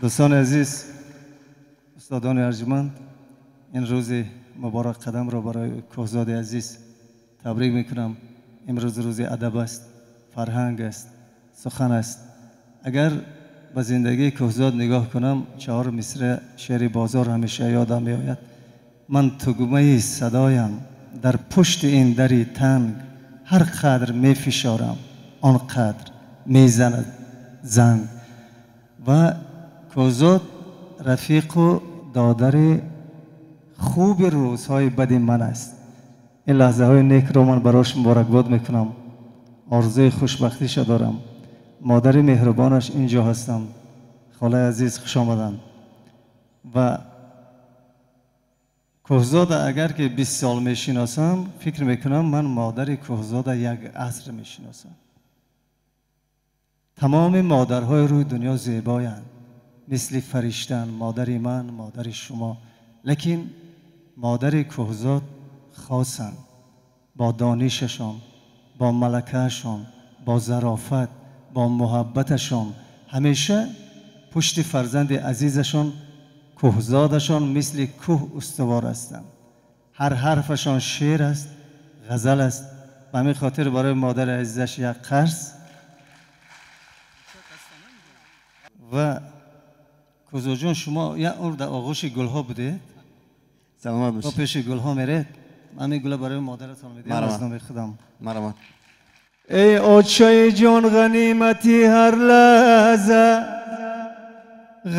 Дӯстони азиз, устодони арҷманд, ин рӯзи муборак қадамро барои Кӯҳзоди азиз табрик мекунам. Имрӯз рӯзи адаб аст, фарҳанг аст, сухан аст. Агар ба зиндагии Кӯҳзод нигоҳ кунам, 4 мисра шеъри бозор ҳамеша ёдам меояд. Ман тугмаи садоям дар пушти ин дари танг, ҳар қадр мефишорам он қадр мезанад занг. Ва Кӯҳзод рафиқу додари хуби рӯзҳои бади ман аст. Ин лаҳзаҳои некро ман барош муборакбод мекунам, орзуи хушбахтиша дорам. Модари меҳрубонаш инҷо ҳастам. Холаи азиз, хуш омаданд. Ва Кӯҳзода агар ки 20 сол мешиносам, фикр мекунам ман модари Кӯҳзода як аср мешиносам. Тамоми модарҳои рӯи дунё зебоянд, мисли фариштанд, модари ман, модари шумо. Лекин модари Кӯҳзод хосанд, бо донишашон, бо малакаашон, бо зарофат, бо муҳаббаташон. Ҳамеша пушти фарзанди азизашон Кӯҳзодашон мисли кӯҳ устувор ҳастанд. Ҳар ҳарфашон шеър аст, ғазал аст. Ба ҳамин хотир барои модари азизаш як қарз. Ва Кӯҳзодҷон, шумо як умр дар оғӯши гулҳо будед. Саломат бошед. То пеши гулҳо меред. Ман ин гула барои модаратон медиҳам аз номи худам. Марҳамат. Эй очаи ҷон, ғанимати ҳар лаҳза,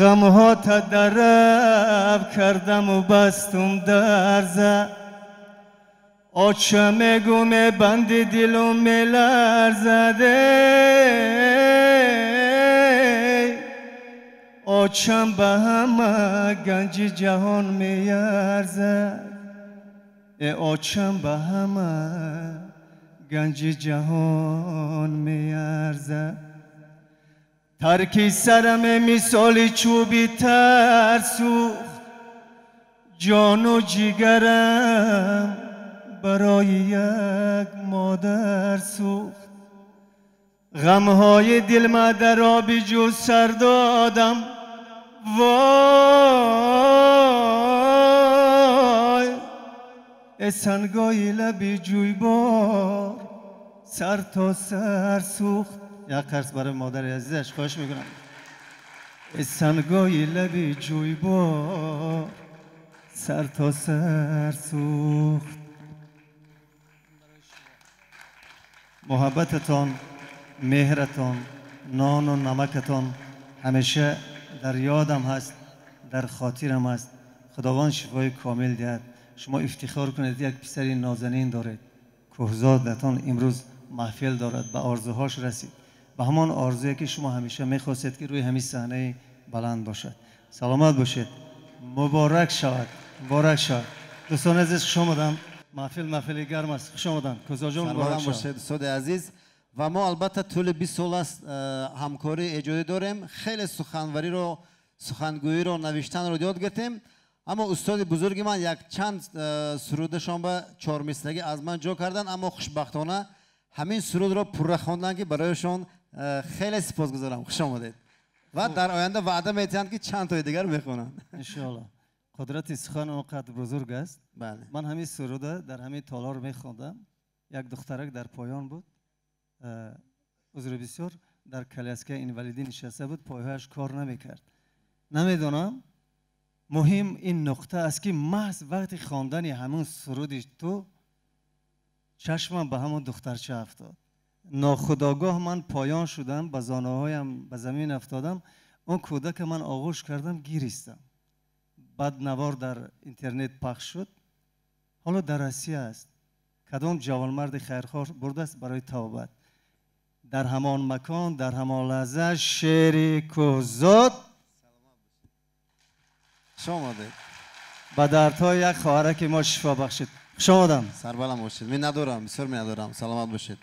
ғамҳо тадараб кардаму бастум дарза. Оча мегӯ мебанди дилум меларзад, очам ба ҳама ганҷи ҷаҳон меарзад. Очам ба ҳама ганҷи ҷаҳон меарзад. Тарки сарам мисоли чӯби тар сӯхт, ҷону ҷигарам барои як модар сӯхт. Ғамҳои дилма дар оби ҷӯ сар додам, вой, сангои лаби ҷӯйбор сар то сар сӯхт. Як қарз барои модари азизаш хоҳиш мекунам. Сангои лаби ҷӯйбор сар то сар сӯхт. Муҳаббататон, меҳратон, нону намакатон ҳамеша дар ёдам ҳаст, дар хотирам ҳаст. Худованд шифои комил диҳад. Шумо ифтихор кунед, як писари нозанин доред. Кӯҳзодатон имрӯз маҳфил дорад, ба орзуҳош расид, ба ҳамон орзуе ки шумо ҳамеша мехостед ки рӯи ҳамин саҳнаи баланд бошад. Саломат бошед, муборак шавад, муборак шавад. Дӯстони азиз, хуш омадам. Маҳфил маҳфили гарм аст. Хуш омадам. Кӯҳзодҷон, муборак шавад. Бошед, дӯстони азиз. Ва мо албатта тӯли 20 сол аст ҳамкории эҷодӣ дорем. Хеле суханвариро, сухангӯиро, навиштанро ёд гирифтем. Аммо устоди бузурги ман якчанд сурудашон ба чормисрагӣ аз ман ҷо карданд, аммо хушбахтона ҳамин сурудро пурра хонданд, ки барояшон хеле сипосгузорам. Хуш омадед. Ва дар оянда ваъда метиҳанд, ки чанд тои дигар мехонанд. Иншоалло. Қудрати сухан он қадр бузург аст. Ман ҳамин суруда дар ҳамин толор мехондам. Як духтарак дар поён буд. Узри бисёр, дар коляскаи инвалидӣ нишаста буд, пойҳояш кор намекард. Намедонам, муҳим ин нуқта аст, ки маҳз вақти хондани ҳамон суруди ту чашмам ба ҳамон духтарча афтод. Нохудогоҳ ман поён шудам, ба зонуҳоям ба замин афтодам. Он кӯдака ман оғӯш кардам, гиристам. Баъд навор дар интернет пахш шуд. Ҳоло дар Россия аст. Кадом ҷавонмарди хайрхоҳ бурдааст барои тавбат. Дар ҳамон макон, дар ҳамон лаҳза шеъри Кӯҳзод Хуш омадед. Ба дардҳои як хоҳараки мо шифо бахшид. Хуш омадам. Сарбаланд бошед. Миннатдорам, бисёр миннатдорам. Саломат бошед.